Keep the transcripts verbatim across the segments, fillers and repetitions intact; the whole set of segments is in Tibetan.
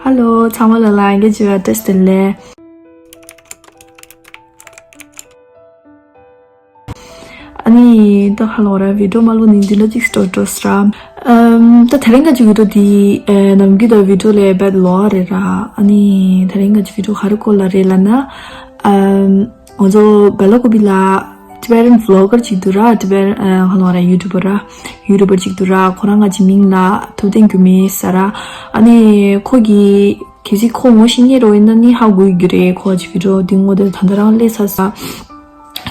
ཧ་ལོ། ཚང་མ་ལ་ལ་ཡང་བསྐྱར་བཀྲ་ཤིས་བདེ་ལེགས། ཨ་ནི་ད་ཧ་ལོ་ར་བི་ཌིའོ་མ་ལོ་ནི་འདི་ལ་ཅིག་སྟོར་སྟོར་སྲ། ཨམ། ད་དེ་རིང་ག་ཅིག་བི་ཌིའོ་འདི་ཨེ་ནམ་རྒྱུན་ད་བི་ཌིའོ་ལས་བེད་ལོ་རེད་ར། ཨ་ནི་དེ་རིང་ག་ཅིག་བི་ཌིའོ་ག་རེ་སྐོར་ལ་རེད་ལབ་ན། ཨམ། ང་ཚོ་བེ་ལ་ཀོ་བི་ལ་Tibetan vlogger ཅིག་འདུག་ར། Tibetan ཨ་ཧ་ལོ་ར་YouTuber་ར། YouTuber་ཅིག་འདུག་ར། ཁོ་རང་ང་ཅིག་མིང་ལ་ཐུབ་བསྟན་འགྱུར་མེད་ཟེར་ར། ཨ་ནི་ཁོ་གི་གལ་སྲིད་ཁོ་ངོ་ཤེས་མཁན་རོ་ཡིན་ན་ནི་ཧ་གོ་ཡི་རྒྱུ་རེད། ཁོ་ཅིག་བི་ཌིའོ་འདི་ངོ་དེ་ད་ལྟ་རང་སླེབས་ཚར་ས།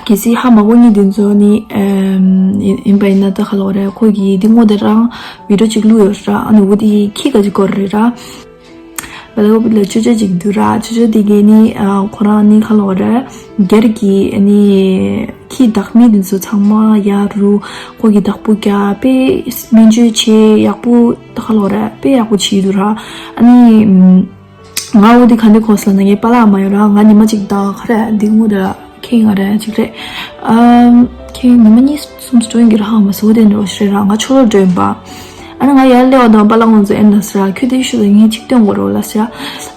གལ་སྲིད་ཧ་མ་གོ་མཁན་དེ་ཚོ་ནི་ཨམ། ཡིན་ཡིན་པ་ཡིན་ན་ད་ཧ་ལོ་ར་ཁོ་གི་འདི་ངོ་དེ་རང་བི་ཌིའོ་ཅིག་བླུགས་ཡོད་ར། ཨ་ནི་འོ་དེ་ཁྱི་ག་ཅིག་སྐོར་རེད་ར། བེ་ལ་ཀོ་བི་ལ་ཅོ་ཅོ་ཅིག་འདུག་ར། ཅོ་ཅོ་དེ་གས་ནི་ཨ་ཁོ་རང་ནི་ཁ་ལོ་ར་སྒེར་གྱི་ཨ་ནི་ཁྱི་བདག་མི་དེ་ཚོ་ཚང་མ་ཡ་རུ་ཁོ་གི་བདག་པོ་རྒྱ་དཔེ་སྨན་བཅོས་བྱེད་ཡག་པོ་ཁ་ལོ་ར་དཔེ་ཡག་པོ་བྱེད་འདུག་ར། ཨ་ནི་ང་འོ་དེ་ག་འདི་གོ་སོང་ན་ངའི་པཱ་ལགས་མ་ཡོད་ར། ང་ཉི་མ་གཅིག་དང་ཁ་ར་འདི་ངུ་ར། ཁྱེད་ང་ར་ཅིག་རེད། ཨམ། ཁྱེད་ཉི་མ་གཉིས་གསུམ་ཙམ་འགྲོ་ཡིན་གྱི་ར། ཧ་མ་སོ་དེ་འགྲོ་ཞིག་རེད་ར། ང་ཆོ་ལོ་འགྲོ་ཡིན་པ། ཨ་ནི་ང་ཡར་སླེབས་པ་དང་པཱ་ལགས་ང་ཚོ་ཨེ་ན་ཟེར་ར། ཁྱོད་དེ་ཤུ་ལ་ངས་ཅིག་སྟོན་དགོས་རོ་ལ་ཟེར་ར།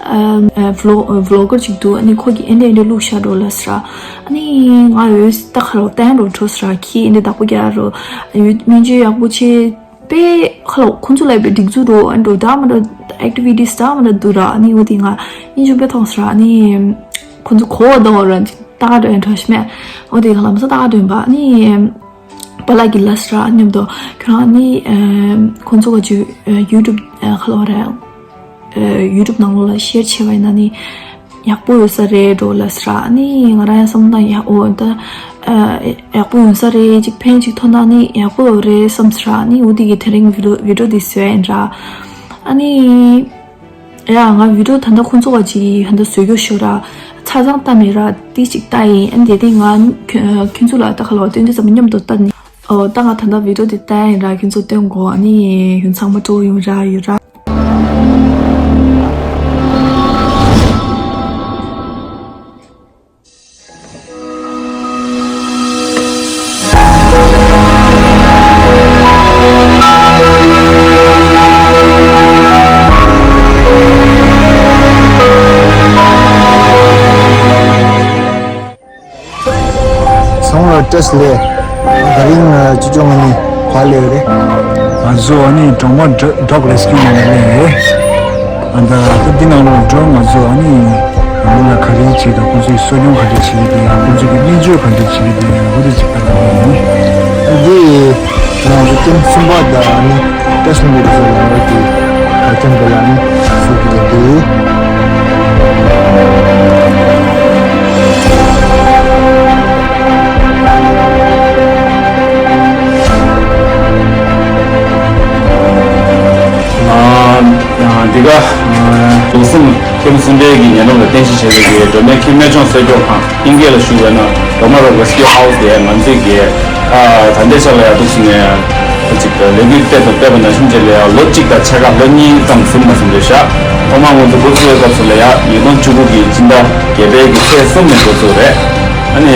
ཨམ། ཨ་ཝི་ལོག་ཝི་ལོག་གར་ཅིག་འདུག་ཨ་ནི་ཁོ་གི་ཨེ་འདྲ་ཨེ་འདྲ་བླུགས་ཤག་འགྲོ་ལ་ཟེར་ར། ཨ་ནི་ང་འོས་ད་ཁ་རོ་བསྟན་རོ་འགྲོ་ཟེར་ར། ཁྱེད་ཨེ་འདྲ་བདག་པོ་རྒྱག་རོ། ཡུ་སྨན་བཅོས་ཡག་པོ་བྱེད། པའི་ཁ་ལོ་ཁོང་ཚོ་ལ་པའི་སྒྲིག་འཛུགས་རོ་ཨ་འགྲོ་ད་མ་འགྲོ་ཨེག་ཊི་བི་ཊི་སི་ད་མ་འགྲོ་འདུག་ར། ཨ་ནི་འོ་དེ་ང་ཨིན་ཇུ་པེ་ཐོང་སི་ར། ཨ་ནི་ཁོང་ཚོ་གོ་བ་དང་ར་ཏག་འགྲོ་ཨེ་འགྲོ་ཤི་མེ། འོ་དེ་ཁ་ལ་མ་ས་ཏག་འགྲོ་ཡིན་པ། ཨ་ནི་པཱ་ལགས་ཀྱི་ལ་སི་ར་མཉམ་དུ་ཁྱོད་རང་ནི་ཁོང་ཚོ་ག་ཅུ་ཡུ་ཊུབ་ཁ་ལོ་ར། ཡུ་ཊུབ་ནང་ལོགས་ལ་ཤེར་བྱས་པ་ཡིན་ན་ནི་ཡག་པོ་ཡོད་ས་རེད་འགྲོ་ལ་སི་ར། ཨ་ནི་ང་རང་ཡང་བསམ་ན་ཡག་འོ་ད་ཡག་པོ་ཡོད་ས་རེད། ཅིག་ཕན་ཅིག་ཐོགས་ན་ནི་ཡག་པོ་ཡོད་རེད་བསམ་སི་ར། ཨ་ནི་འོ་དེ་གི་དེ་རིང་བི་ཌིའོ་བི་ཌིའོ་དེ་བཟོས་ཡིན་ར། ཨ་ནི་ཡ་ང་བི་ཌིའོ་ད་ལྟ་ཁོང་ཚོ་བ་ཅིག་ཧན་ད་བཟོས་རྒྱུ་ཤོད་ར། ཆ་ཚང་ལྟ་མེད་ར། ཏི་ཅིག་ལྟ་ཡིན། ཨ་ནི་དེ་དེ་ང་ཁྱོད་ཚོ་ལ་ད་ཁ་ལོ་སྟོན་དུས་ཙམ་མཉམ་དུ་ལྟ་ནི། ཨོ་ད་ང་ད་ལྟ་བི་ཌིའོ་དེ་ལྟ་ཡིན་ར། ཁྱོད་ཚོ་སྟོན་གོ་ཨ་ནི་ཡུན་ཚང་མ་སྤྲོ་ཡོང་ར་ཡོད་ར། སོང་ལ་བཀྲ་ཤིས་བདེ་ལེགས། དེ་རིང་ང་ཅི་ཅོ་ང་ནི་ཕ་ལེ་རེད། ང་ཚོ་ཨ་ནི་གྲོག་མ་ཌོག་རེ་སི་ཀིའུ་ནང་ལ་སླེབས་ཡོད། ཨ་ད་ད་འདི་ནང་ལ་འགྲོ། ང་ཚོ་ཨ་ནི་ང་ལ་ག་རེ་བྱེད་དང་ཁོང་ཚོའི་གསོ་སྐྱོང་ག་རེ་བྱེད་ཀྱི་འདུག་ཁོང་ཚོ་གི་སྨན་བཅོས་ག་འདྲ་བྱེད་ཀྱི་འདུག་འོ་དེ་ཅིག་ལྟ་གི་ཡིན། འདི་ང་ཚོ་ཐེངས་གསུམ་པ་དང་ཨ་ནི་བཀྲ་ཤིས་ལྷུན་པོ་ཟེར་ལ་ང་གི་ག་ཐེངས་འདི་ལ་ནི་སུ་གི་འདུག་འདི་ག་ལོ་གསུམ་ཁྱིམ་སུམ་པའི་གི་ཉེ་ལམ་ལ་རྟེན་གཞི་བྱས་པའི་གི་སྒྲོལ་མའི་ཁྱིམ་སྨན་སྦྱོང་གསོ་སྐྱོང་ཁང་དབྱིན་སྐད་ལ་ཞུ་བས་ན་སྒྲོལ་མ་རོགས་པའི་སྐྱེ་ཧའུ་སི་དེ་ང་ཚོའི་གི་ད་ལྟའི་ཆ་ལ་ཡག་ཐུག་ཕྱིན་ནས་ཅིག་ལས་འགུལ་སྤེལ་དང་སྤེལ་བ་ནང་བཞིན་བྱས་ལ་ཡང་ལོ་གཅིག་དང་ཕྱེད་ཀ་ལོ་གཉིས་ཙམ་ཟིན་མ་ཟིན་འདོད་ཤག་ཐོག་མར་ང་ཚོ་འགོ་བཙུགས་པའི་སྐབས་སུ་ལ་ཡང་ཉིས་སྟོང་བཅུ་དགུ་གི་སྤྱི་ཟླ་བརྒྱད་པའི་གི་ཚེས་གསུམ་ནས་འགོ་བཙུགས་རེད། ཨ་ནི།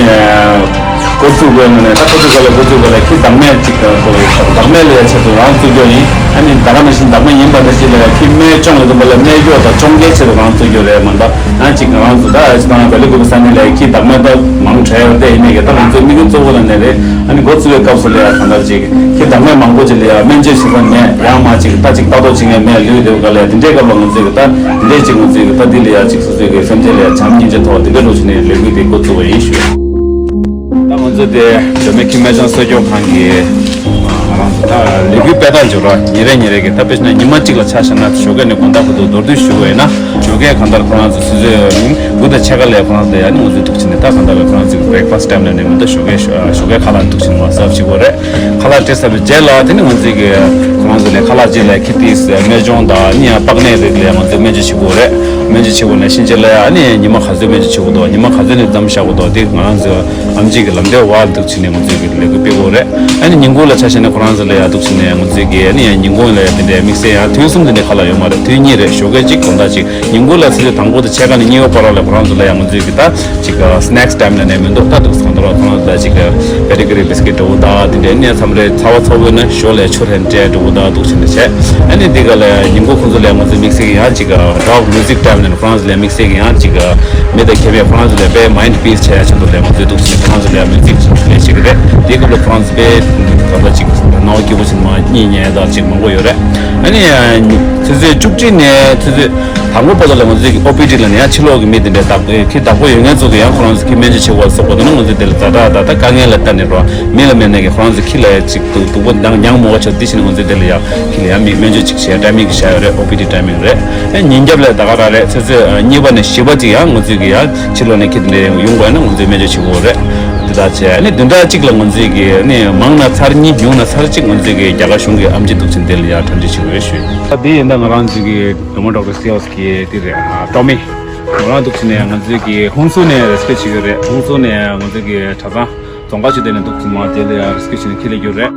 འགོ་བཙུགས་པའི་ངོས་ནས་ད་འགོ་བཙུགས་པ་ལ་འགོ་བཙུགས་པ་ལ་ཁྱི་བདག་མེད་ཅིག་དང་བསྡད་ཡོད་ཤག་བདག་མེད་ལ་ཡ་ཆེད་དུ་རང་བཙུགས་རྒྱུ་ཡིན། ཨ་ནི་ད་ག་ནང་བཞིན་བདག་མེད་ཡིན་པ་ནང་བཞིན་ལ་ཡ་ཁྱི་སྨན་སྦྱོང་ལ་འདུན་པ་ལ་སྨན་སྐྱོར་དང་སྐྱོང་མཁན་ཆེད་དུ་རང་བཙུགས་རྒྱུ་རེད་མ་གཏོགས་ཡང་ཅིག་ང་རང་ཚོ་ད་ཅི་ད་བལ་ཡུལ་ཁུལ་ས་གནས་ལ་ཡ་ཁྱི་བདག་མེད་ད་མང་དྲགས་ཡོད་དེ་ཡིན་ནའི་གི་ད་ང་ཚོའི་དམིགས་ཡུལ་གཙོ་བོ་ལ་ནས་རེད། ཨ་ནི་འགོ་བཙུགས་པའི་སྐབས་སུ་ལ་ཡ་གང་ལྟར་ཅིག་ཁྱི་བདག་མེད་མང་པོ་ཅིག་ལ་ཡ་སྨན་བཅོས་བྱེད་ས་མེད། ཡང་མ་ཅིག་ད་ཅིག་ལྟ་རྟོག་བྱེད་མཁན་མེད་ལུས་དེ་ག་ལ་ཡ་དེ་འདྲའི་སྐབས་ལ་ང་ཚོས་གི་ད་དེ་འདྲའི་ཅིག་ང་ཚོས་གི་ད་འདི་ལ་ཡ་ཅིག་སོ་སོའི་གི་སེམས་ཅན་ལ་ཡ་བྱམས་སྙིང་རྗེ་ཐོག་དེ་འདྲའི་ལོ་ཆུ་ནས་ལས་འགུལ་དེ་འགོ་བཙུགས་པ་ཡིན་ཞུ། ད་ང་ཚོ་དེ་སྒྲོལ་མའི་ཁྱིམ་སྨན་སྦྱོང་གསོ་སྐྱོང་ཁང་གི་ང་རང་ཚོ་ད་ལས་འགུལ་སྤེལ་སྟངས་ཅིག་ར་ཉིན་རེ་ཉིན་རེ་གི་ད་དཔེ་བཞག་ན་ཉི་མ་གཅིག་ལ་ཆ་བཞག་ན་ཞོགས་ཀས་ནས་དགོང་དག་བར་དུ་མདོར་བསྡུས་ཞུ་བ་ཡིན་ན་ཞོགས་ཀས་གང་ལྟར་ཁོ་རང་ཚོ་སོ་སོའི་དགུ་དང་ཕྱེད་ཀ་ལ་ཁོ་རང་ཚོ་ཡ་ནི་ང་ཚོའི་ཐུག་ཕྱིན་ནས་ད་གང་ལྟར་ཁོ་རང་ཚོའི་breakfast time་ལ་ནས་མི་འདུག་ཞོགས་ཀས་ཞོགས་ཀས་ཁ་ལག་ཐུག་ཕྱིན་ནས་ཟ་བྱེད་དགོས་རེད། ཁ་ལག་སྤྲད་ཚར་བའི་རྗེས་ལ་དེ་ནི་ང་ཚོའི་གི་ཁོ་རང་ཚོ་ལས་ཁ་ལག་རྗེས་ལ་ཁི་ཏིས་སྨན་སྦྱོང་དང་ཨ་ནི་ཡང་པགས་ནད་རིགས་ལ་ང་ཚོས་སྨན་བཅོས་བྱེད་དགོས་རེད། སྨན་བཅོས་བྱེད་དགོས་ནས་ཕྱིན་རྗེས་ལ་ཡང་ཨ་ནི་ཉི་མ་ག་ཚོད་སྨན་བཅོས་བྱེད་དགོས་འདུག་ཉི་མ་ག་ཚོད་ནས་མཚམས་བཞག་དགོས་འདུག་དེ་ང་རང་ཚོ་ཨེམ་ཆི་གི་ལམ་སྟོན་འོག་ལ་འདུག་ཕྱིན་ནས་ང་ཚོའི་གི་ལས་འགུལ་སྤེལ་དགོས་རེད། ཨ་ནི་ཉིན་གུང་ལ་ཆ་བཞག་ན་ཁོ་རང་ ཚོ་ལ་ཡང་འདུག་ཟེར་ནས་ང་ཚོའི་གི་ཨ་ནི་ཡང་ཉིན་གུང་ལ་དེ་འདྲའི་དམིགས་བསལ་ཡང་དུས་གསུམ་དེ་འདྲའི་ཁ་ལ་ཡོད་མ་རེད། དུས་གཉིས་རེད། ཞོགས་ཀས་གཅིག་དགོང་དག་གཅིག་ཉིན་གུང་ལ་ཆུ་ཚོད་དང་པོ་དང་ཕྱེད་ཀ་ནས་གཉིས་པ་བར་ལ་ཁོ་རང་ཚོ་ལ་ཡང་ང་ཚོའི་གི་ད་ཅིག་སི་ནེག་སི་ཊའིམ་ལ་ནས་མི་འདུག་ད་འདུག་ཟེར་གང་ལྟར་ཁོ་རང་ཚོ་ལ་ཅིག་པེ་ཏི་ཀུ་རི་བི་སི་ཀིཊ་འདྲ་བོ་ད་དེ་འདྲའི་གནས་མཚམས་རེ་ཚ་བ་ཚ་བོ་ཡོད་ན་ཞོ་ལ་ཆུ་རེ་སྤྲད་འདྲ་བོ་ད་འདུག་ཟེར་ནས་བྱས། ཨ་ནི་འདི་ག་ལ་ཡང་ཉིན་གུང་ཁོ་ཚོ་ལ་ཡང་ང་ཚོའི་དམིགས་བསལ་གི་ཡང་ཅིག་ཌོག་མིའུ་ཟིག་ཊའིམ་ནས་ཁོ་རང་ཚོ་ལ་ཡང་དམིགས་བསལ་གི་ཡང་ཅིག་མི་དང་ཁྱད་པར་ཁོ་རང་ཚོ་ལ་དཔེ་མའིན་ཌི་པིས་བྱེད་ཡ་ཆེད་དུ་ལ་ཡང་ང་ཚོའི་འདུག་ཟེར་ཁོ་རང་ཚོ་ལ་ཡང་མིའུ་ཟིག་ལས་བྱེད་ཀྱི་རེད། དེའི་སྐབས་ལ་ཁོ་རང་ཚོ་དཔེ་གང་ལྟར་ཅིག་སྣང་བ་སྐྱིད་པོ་ཞིག་མ་གཉིད་ཉལ་ཡ་དང་ཅིག་མང་པོ་ཡོད་རེད། ཨ་ནི་ཡང་ཆུ་ཚོད་བཅུ་གཅིག་ནས་ཆུ་ཚོད་དང་པོ་བར་དུ་ལ་ང་ཚོའི་ཨོ་པི་ཌི་ལ་ནི་ཡང་ཕྱི་ལོགས་ཀྱི་མི་དེ་འདྲའི་བདག་པོའི་ཁྱི་བདག་པོ་ཡོད་མཁན་ཚོ་གི་ཡང་ཁོ་རང་ཚོ་ཁྱི་སྨན་བཅོས་བྱེད་དགོས་སོགས་པ་དེ་ནི་ང་ཚོའི་དེ་ལ་ཛ་དྲག་ད་ལྟ་དཀའ་ངལ་ལ་ལྟ་ནས་རོ་མི་ལ་མེད་ནས་ཀྱི་ཁོ་རང་ཚོ་ཁྱི་ལ་ཡང་ཅིག་སྡུག་སྡུག་པོ་འདང་མྱངས་མོ་ག་ཆོག་དེ་བཞིན་ང་ཚོའི་དེ་ལ་ཡང་ཁྱི་ལ་ཡང་མི་སྨན་བཅོས་ཅིག་བྱེད་ཡ་ཊའི་མིང་གི་བྱ་ཡོད་རེད། ཨོ་པི་ཌི་ཊའི་མིང་རེད། ཨ་ཉིན་རྒྱབ་ལ་ད་ག་རང་རེད། ཆུ་ཚོད་གཉིས་པ་ནས་བཞི་པ་ཅིག་ཡང་ང་ཚོའི་གི་ཡང་ཕྱི་ལོགས་ནས་ཁྱི་དེ་འདྲའི་ཡོང་དགོས་ན་ང་ཚོས་སྨན་བཅོས་བྱེད་དགོས་རེད། དེ་དག་བྱས་ཨ་ནི་བདུན་ཕྲག་གཅིག་ལ་ང་ཚོའི་གི་ཨ་ནི་མང་ན་ཚར་གཉིས་ཉུང་ན་ཚར་གཅིག་ང་ཚོའི་གི་རྒྱ་གར་གཞུང་གི་ཨེམ་ཆི་འདུག་ཆེན་དེ་ལ་ཡང་གྲ་སྒྲིག་བྱེད་དགོས་ཞུས། ད་དེ་ཡིན་ད་ང་རང་ཚོའི་གི་ཌར་མ་ཊོ་ཀྲོ་པི་སི་ཊི་ཨོ་སི་གི་དེ་རེད། ཀྲོ་མི་ང་རང་འདུག་ཆེན་ནས་ང་ཚོའི་གི་ཧུང་སུ་ནས་རེ་སི་ཀུ་ཨེ་སི་ཊི་བྱེད་ཀྱི་རེད། ཧུང་སུ་ནས་ང་ཚོའི་གི་གྲྭ་ཚང་རྫོང་ཁག་ཆུ་དེ་ནས་འདུག་ཆེན་མ་དེ་ལ་ཡང་རེ་སི་ཀུ་ཨེ་སི་ཊི་བྱེད་ནས་ཁྱི་ལས་རྒྱུ་རེད།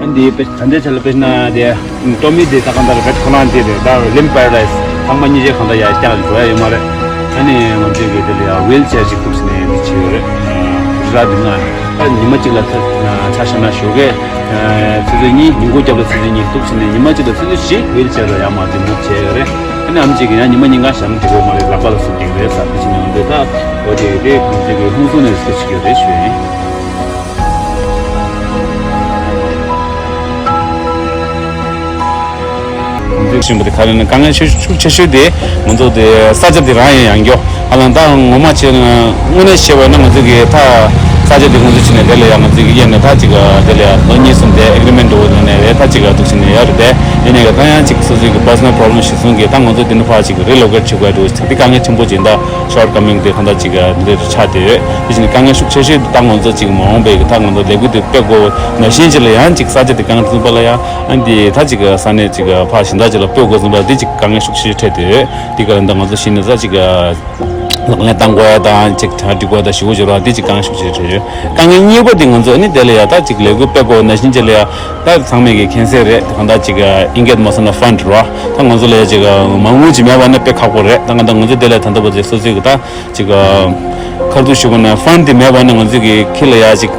ཨ་འདི་དཔེ་ད་ལྟའི་ཆ་ལ་དཔེར་ན་དེ་ཀྲོ་མི་དེ་ད་གང་ལྟར་བེད་ཁོ་རང་དེ་རེད། ད་ལིམ་པ་ར་ལའི་སི་ཚང་མ་སྙིང་རྗེ་གང་ལྟར་ཡར་བཀྱག་འགྲོ་ཡ་ཡོད་མ་རེད། ཨ་ནི་ང་ཚོའི་གི་དེ་ལ་ཡང་ཝིལ་ཅེར་ཅིག་བཙུགས་ནས་མི་བྱེད་ཡོད་རེད། རི་ར་འདི་ང་ད་ཉི་མ་གཅིག་ལ་ཚ་ཆ་བཞག་ན་ཞོགས་ཀས་ཆུ་ཚོད་གཉིས། ཉིན་གུང་རྒྱབ་ལ་ཆུ་ཚོད་གཉིས་བཙུགས་ནས་ཉི་མ་གཅིག་ལ་ཆུ་ཚོད་བཞི་ཝིལ་ཅེར་ལ་ཡར་མར་འཛིན་མུབ་བྱས་ཡོད་རེད། ཨ་ནི་ཨམ་ཆི་གི་ཡང་ཉི་མ་གཉིས་ཀ་ཞག་མི་འགྲིག་གི་མ་རེད། ལག་པ་ལ་ཟུག་རྒྱག་རེད་ཟེར། དེ་བཞིན་ང་ཚོས་ད་འོ་དེ་རེད། ང་ཚོའི་གི་ཧུང་སུ་ནས་སུ་ཆིག་ཡོད་རེད་ཞུ་ཡིན། ཤིང་པོ་དེ་ག་རེ་ན་དཀའ་ངལ་ཤུགས་ཤུགས་ཆེ་ཤོས་དེ་ང་ཚོ་དེ་ས་ཆ་དེ་རང་ཡང་ཡང་སྐྱོ། ཧ་ལམ་ད་ངོ་མ་བྱས་ན་དངོས་གནས་བཤད་པ་ན་ང་ཚོ་གི་ད་ས་ཆ་དེ་ང་ཚོ་ཕྱིན་ནས་དེ་ལ་ཡང་ང་ཚོ་གི་གཡས་ནས་ད་ཅིག་དེ་ལ་ཡང་ལོ་གཉིས་གསུམ་དེ་ཨེ་གི་རི་མེན་ཊི་འདྲ་བོ་དེ་ནས་རེད། ད་ཅིག་འདུག་ཕྱིན་ནས་ཡོད་རེད་དེ། ཡིན་ནའི་ད་ཡང་ཅིག་སོ་སོའི་གི་པར་སོ་ནལ་པོ་རོབ་ལེམ་ཞིག་སོང་གི་ད་ང་ཚོ་དེ་འདྲ་ཕར་ཅིག་རི་ལོ་ཀེཊ་བྱེད་དགོས་འདྲ་བོ་ཅིག་དེ་དཀའ་ངལ་ཆེན་པོ་ཅིག་ད་ཤོར་ཀ་མིང་དེ་གང་ལྟར་ཅིག་འདི་ཆགས་བསྡད་ཡོད། དེ་བཞིན་དཀའ་ངལ་ཤུགས་ཆེ་ཤོས་དེ་ད་ང་ཚོ་ཅིག་མ་འོངས་པའི་གི་ད་ང་ཚོ་ལས་འགུལ་དེ་སྤེལ་དགོས་ནང་བཞིན་ཅིག་ལ་ཡང་ཅིག་ས་ཆ་དེ་དཀའ་ངལ་ཐོན་པ་ལ་ཡང་། ཨ་འདི་ད་ཅིག་ས་གནས་ཅིག་ཕར་གཞན་དག་ཅིག་ལ་སྤོས་དགོས་ཟིན་པ་འདི་ཅིག་དཀའ་ངལ་ཤུགས་ཆེ་འཕྲད་དེ་ཡོད། འདི་ག་ལ་འདི་ང་ཚོ་གཞི་ནས་ད་ཅིག་ལག་ལེན་བསྟར་དགོས་ཡ་དང་ཅིག་གྲ་སྒྲིག་དགོས་ཡ་དང་ཞི་བོ་འབྱོར་བ་འདི་ཅིག་དཀའ་ངལ་ཤུགས་ཆེ་འཕྲད་ཡོད། དཀའ་ངལ་གཉིས་པ་འདི་ང་ཚོ་ཨ་ནི་དེ་ལ་ཡ་ད་ཅིག་ལས་འགུལ་སྤེལ་དགོས་ནང་བཞིན་ཅིག་ལ་ཡ་ད་ཚང་མས་ཀྱི་མཁྱེན་གསལ་རེད། གང་ལྟར་ཅིག་ཨིན་སྐད་མ་སོང་ན་ཕན་ཌི་རེད་བ། ད་ང་ཚོ་ལ་ཡ་ཅིག་མ་དངུལ་ཅིག་མེད་པ་ན་དཔེ་ཁག་པོ་རེད། ད་གང་ལྟར་ང་ཚོ་དེ་ལ་ད་ལྟ་བར་དུ་སོ་སོའི་གི་ད། ཅིག་ཁ་ཐུག་ཞུ་བ་ན་ཕན་ཌི་དེ་མེད་པ་ན་ང་ཚོས་ཀྱི་ཁྱི་ལ་ཡ་ཅིག་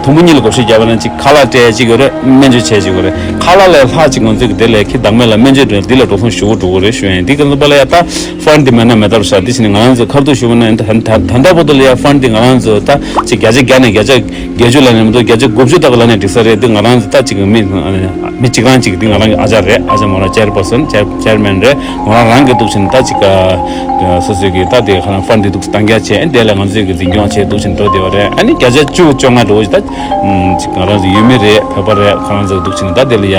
དུམ་བུ་གཉིས་ལ་བགོ་བཤའ་བརྒྱབ་པ་ན་ཅིག་ཁ་ལག་སྤྲད་ཅིག་ཡོད་རེད། སྨན་བཅོས་བྱས་ཅིག་ཡོད་རེད། ཁ་ལག་ལས་ལྷག་ཅིག་ང་ཚོས་ཀྱི་དེ་ལས་ཁྱི་བདག་མེད་ལ་སྨན་བཅོས་དེ་ལ་འགྲོ་སོང་ཞུ་གི་འགྲོ་གི་རེད་ཞུ་ཡ་ཡིན། འདི་ག་ཚོད་པ་ལ་ཡ་ད་ཕན་ཌི་དེ་མེད་ན་མེད་ལྟར་བཞག་འདི་བྱས་ནས་ང་རང་ཚོ་ཁ་ཐུག་ཞུ་བ་ན་ད་ད་ད་ལྟ་བར་དུ་ལ་ཡ་ཕན་ཌི་དེ་ང་རང་ཚོ་ད་ཅིག་བརྒྱ་ཆ་བརྒྱ་ནས་བརྒྱ་ཆ་བརྒྱད་ཅུ་ལ་ནས་མི་འདུག་བརྒྱ་ཆ་དགུ་བཅུ་དག་ལ་ནས་འགྲིག་ས་རེད། འདི་ང་རང་ཚོ་ད་ཅིག་མི་མི་གཅིག་རང་གཅིག་འདི་ང་རང་གི་ཨ་ཅག་རེད། ཨ་ཅག་མོ་རང་ཅེར་པར་སོན་ཅེར་ཅེར་མེན་རེད། མོ་རང་རང་གི་འདུག་ཕྱིན་ད་ཅིག་སོ་སོའི་གི་ད་དེ་ཁ་ན་ཕན་ཌི་འདུག་གཏང་རྒྱ་ཆེ་དེ་ལ་ང་ཚོའི་གི་འཛིན་སྐྱོང་བྱས་འདུག་ཕྱིན་འགྲོ་བདེ་བ་རེད། ཨ་ནི་བརྒྱ་ཆ་བཅུ་བཅོ་ལྔ་འགྲོ་ཅིག་ད་ཅིག་ང་རང་ཚོ་ཡུལ་མི་རེད། བོད་པ་རེད། ཁ་རང་ཚོ་འདུག་ཕྱིན་ད་དེ་ལ་ཡ་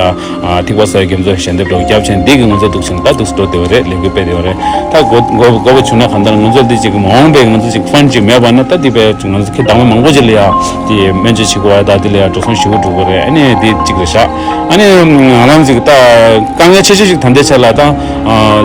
ཐིགས་པ་གསར་རྒྱ་མཚོ་ཞལ་འདེབས་འགྲོ་རྒྱབ་ཕྱིན་འདི་གི་ང་ཚོ་འདུག་ཕྱིན་ད་འདུག་འགྲོ་བདེ་བ་རེད། ལས་འགུལ་སྤེལ་བདེ་བ་རེད། ད་དགོས་དགོས་དགོས་པ་བྱུང་ན་གང་ལྟར་ང་ཚོ་འདི་ཅིག་མ་འོངས་པའི་ང་ཚོ་ཅིག་ཕན་ཌི་ཅིག་མེད་པ་ན་ད་འདི་པའི་ང་ཚོ་ཁྱི་བདག་མ་མང་པོ་ཅིག་ལ་ཡ་དེ་སྨན་བཅོས་བྱེད་དགོས་ཡ་ད་དེ་ལ་ཡ་འགྲོ་སོང་ཞུ་གི་འགྲོ་གི་རེད། ཨ་ནི་དེ་གཅིག་རེད་ཤག་ཨ་ནི་ང་རང་ཚོ་གི་ད་དཀའ་ངལ་ཆེ་ཤོས་ཤིག་ད་ལྟའི་ཆ་ལ་ད་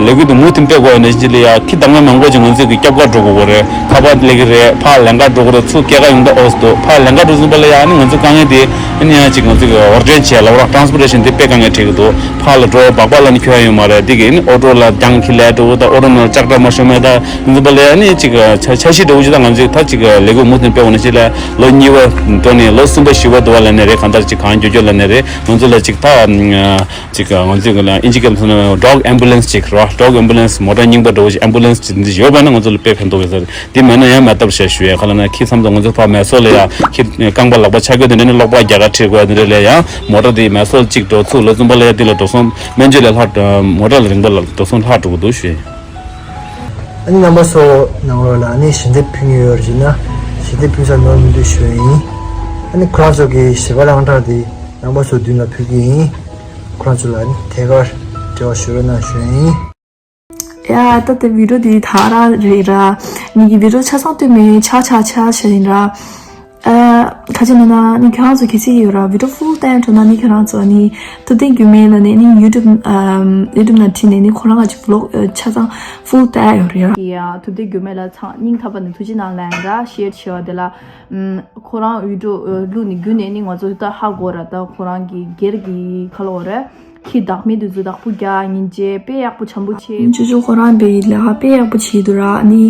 ལས་འགུལ་དེ་མུ་མཐུད་སྤེལ་དགོས་ཡ་ནང་བཞིན་ཅིག་ལ་ཡ་ཁྱི་བདག་མ་མང་པོ་ཅིག་ང་ཚོ་གི་སྐྱབས་གར་འགྲོ་དགོས་གི་རེད། ཁ་པར་སླེབས་གི་རེད། ཕར་ལེན་གར་འགྲོ་གི་རེད། ཚུར་སྐྱེལ་གར་ཡོང་ད་འོས་འདུག་ཕར་ལེན་གར་འགྲོ་ཟིན་པ་ལ་ཡ་ཨ་ནི་ང་ཚོ་དཀའ་ངལ་དེ་ཨ་ནི་ཡང་ཅིག་ང་ཚོ་གི་འོར་འདྲེན་བྱས་ལབ་ར་ཊ་རན་སི་པོར་ཊེ་ཤན་དེ་དཔེ་དཀའ་ངལ་འཕྲད་གི་འདུག་ཕར་ལ་འགྲོ་སྦག་སྦག་ལ་ནི་འཁྱོལ་ཡ་ཡོད་མ་རེད། དེ་གི་ཨ་ནི་ཨོ་ཊོ་ལ་རྒྱང་ཁྱི་ལས་འགྲོ་ད་ཨོ་ཊོ་ནང་ལྕགས་དྲ་མ་ཤོར་མེད་ད། འཛིན་པ་ལས་ནི་ཅིག་ཆ་ཆ་ཤས་འདྲ་བོ་ཅིག་དང་ང་ཚོས་ད་ཅིག་ལས་འགུལ་མུ་མཐུད་སྤེལ་བ་ནི་ཅིག་ལ་ལོ་གཉིས་པ་འགྲོ་ནས་ལོ་གསུམ་པ་བཞི་པ་འདུག་བ་ལ་ནི་རེད། གང་ལྟར་ཅིག་གང་མགྱོགས་མགྱོགས་ལ་ནི་རེད། ང་ཚོ་ལ་ཅིག་ད་ཅིག་ང་ཚོས་གི་ལ་ཨིན་ཇི་སྐད་མཚོན་ན་ཌོག་ཨེམ་བུ་ལེན་སི་ཅིག་རེད་བ། ཌོག་ཨེམ་བུ་ལེན་སི་མོ་ཊ་རྙིང་པ་འདྲ་བོ་ཅིག་ཨེམ་བུ་ལེན་སི་ཅིག་འདི་ཡོད་པ་ན་ང་ཚོ་ལ་དཔེ་ཕན་ཐོགས་ཡོད་ས་རེད། འདི་མེད་ན་ཡང་མེད་ལྟ་བུ་བྱས་ཞུ་ཡས་ག་ལ་ན་ཁྱི་མཚམས་དང་ང་ཚོ་ཕར་མེ་སོར་ལ་ཡ་ཁྱི་རྐང་པ་ལག་པ་ཆག་གི་འདི་འདྲ་ནི་གློག་པ་རྒྱ་གར་ཁྲིད་དགོས་འདི་འདྲ་ལ་ཡང་མོ་ཊ་འདི་མེ་སོར་གཅིག་འགྲོ་ཚུར་ལོ་གསུམ་པ་ལ་ཡ་འདི་ལ་འགྲོ་སོང་སྨན་བཅོས་ལས་ལྷག་མོ་ཊ་ལ་རིན་པ་ལ་འགྲོ་སོང་ལྷག་འགྲོ་གི་འདུག་ཞུ་ཡས། ཨ་ནི་རྣམ་པ་ཚོ་ནང་ལོགས་ལ་ཨ་ནི་ཞལ་འདེབས་ཕུལ་མཁན་ཡོད་རེད་ན་ཞལ་འདེབས་ཕུལ་སར་ནོར་མི་འདུག་ཞུ་ཡ་ཡིན། ཨ་ནི་ཁོ་རང་ཚོ་གི་བྱིས་པ་རང་གྲངས་དེ་རྣམ་པ་ཚོ་མདུན་ལ་ཕུལ་གྱི་ཡིན། ཁོ་རང་ཚོ་ལ་ཨ་ནི་ཐད་ཀར་འབྲེལ་བ་ཞུ་རོགས་གནང་ཞུ་ཡ་ཡིན། ཡ་ད་དེ་བི་ཌིའོ་དེ་ད་ར་རེད་ར། ངེད་ཀྱི་བི་ཌིའོ་ཆ་ཚང་སྟོད་མེད་ཆ་ཆ་ཆ་ཆ་ཡིན་ར། ཨ། ག་ཅི་ན་ན་ནི་ཁྱེད་རང་ཚོ་གལ་སྲིད་ཡོད་ར་video full time འགྲོ་ན་ནི་ཁྱེད་རང་ཚོ་ནི་ཐུབ་བསྟན་རྒྱུད་སྨད་ལ་ནི་ནི་YouTube ཨམ་YouTube ནང་ཁྲིད་ནས་ནི་ཁོ་རང་ག་ཅི་vlog ཨ་ཆ་ཚང་full time ཡོད་རེད་ར། ཡ་ཐུབ་བསྟན་རྒྱུད་སྨད་ལ་ཚང་སྙིང་ཐག་པ་ནས་ཐུགས་རྗེ་གནང་ལན་ར། share བྱས་པ་དེ་ལ་ཨམ་ཁོ་རང་video ཨ་བླུགས་ནས་བརྒྱུད་ནས་ནི་ང་ཚོ་ད་ཧ་གོ་ར། ད་ཁོ་རང་གི་སྒེར་གྱི་ག་ལབ་དགོས་རེད། ཁྱི་བདག་མེད་དུས་ཚོད་བདག་པོ་རྒྱག་སྙིང་རྗེ་དཔེ་ཡག་པོ་བྱམས་པོ་བྱེད། ཅོ་ཅོ་ཁོ་རང་དཔེ་ལས་ཀ་དཔེ་ཡག་པོ་བྱེད་འདུག་ར། ཨ་ནི་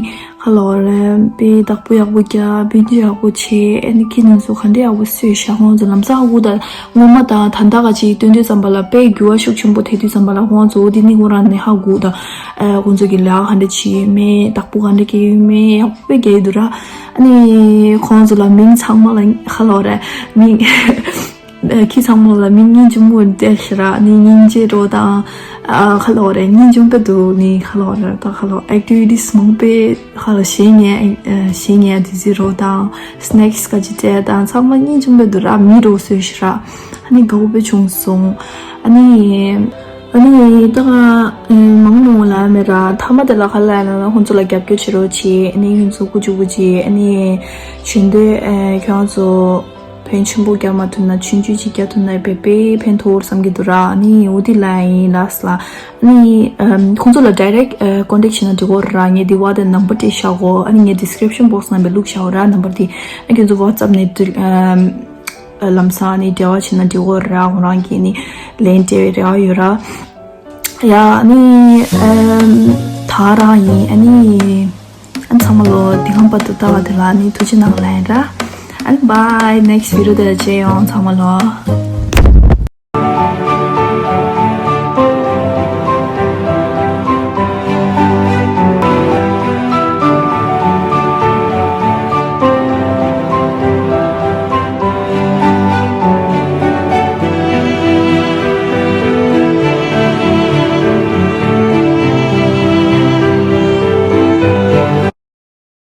ཁ་ལོ་རེ་དཔེ་བདག་པོ་ཡག་པོ་རྒྱག་སྤུན་མཆེད་ཡག་པོ་བྱེད། ཨ་ནི་ཁྱི་ནང་སུ་ག་འདྲ་ཡག་པོ་གསོས་ཤག་ཁོང་ཚོ་ལམ་སང་ཧ་གོ་ད། སྔོན་མ་དང་ད་ལྟ་ག་ཅིག་སྟོན་དུས་ཙམ་པ་ལ་དཔེ་འགྱུར་བ་ཤུགས་ཆེན་པོ་ཐེབས་དུས་ཙམ་པ་ལ་ཁོང་ཚོ་འོ་དེ་ནི་ཁོ་རང་ནས་ཧ་གོ་ད། ཨ་ཁོང་ཚོ་གི་ལས་ཀ་ག་འདྲ་བྱེད་མེད་བདག་པོ་ག་འདྲ་སྐྱེ་ཡོད་མེད་ཡག་པོ་དཔེ་རྒྱག་འདུག་ར། ཨ་ནི་ཁོང་ཚོ་ལ་མིང་ཚང་མ་ལ་ཁ་ལོ་རེ་མིང་། ཨ་ཁྱི་ཚང་མ་ལ་མིང་སྙིང་རྗེ་མོ་བསྡད་ཤག་ར། ནི་སྙིང་རྗེ་རོ་དང་། ཨ་ཁ་ལོ་རེ་སྙིང་རྗེ་མོ་དཔེ་འདུག་ནི་ཁ་ལོ་རེ་ད་ཁ་ལོ་activities མང་པོ་ཁ་ལོ་བྱེད་ཉན་ཨ་བྱེད་ཉན་དུས་ཚོད་རོ་དང་snacks ག་ཅི་སྤྲད་དང་ཚང་མ་སྙིང་རྗེ་མོ་དཔེ་འདུག་ར། མི་རོ་བཟོས་ཤག་ར། ཨ་ནི་དགའ་པོ་དཔེ་བྱུང་སོང་། ཨ་ནི་ཨ་ནི་ད་ཨ་མང་མང་ལ་མེད་ར། མཐའ་མ་དེ་ལ་ཁ་ལ་ཡ་ན་ཁོང་ཚོ་ལ་རྒྱབ་སྐྱོར་བྱེད་རོགས་བྱེད། ཨ་ནི་ཁྱོད་ཚོ་ཀུ་ཅུ་ཀུ་ཅི་ཨ་ནི་ཞུ་འདོད་ཨ་ཁྱོད་ཚོ། ཕན་ཆེན་པོ་རྒྱག་མ་ཐུབ་ན་ཆུང་ཆུང་ཅིག་རྒྱག་ཐུབ་ན་དཔེ་དཔེ་ཕན་ཐོགས་བསམ་གྱི་འདུག་ར། ནི་འོ་དེ་ལ་ཡིན་ལགས་ལ། ནི་ཨམ་ཁོང་ཚོ་ལ་direct ཨ་contact བྱས་ན་འགྲིག་གོ་ར། ངས་འདི་བ་དེ་number དེ་བཞག་གོ། ཨ་ནི་ངས་description box ནང་བླུགས་བཞག་གོ་ར། number དེ་ཨ་ཁྱོད་ཚོ་WhatsApp ནས་དུ་ཨམ་ལམ་སང་ནི་འབྲེལ་བ་བྱས་ན་འགྲིག་གོ་ར། ཁོང་རང་གིས་ནི་ལན་སྤྲད་པའི་རེ་བ་ཡོད་ར། ཡ་ནི་ཨམ་ད་རང་ཡིན། ཨ་ནི། ཨ་ཚང་མ་ལོ་འདི་གམ་པ་ཏུ་ལྟ་བ་དེ་ལ་ནི་ཐུགས་རྗེ་གནང་ལན་ར། ཨ་bye next video དེ་ལ་མཇལ་ཡོང་ཚང་མ་ལོ།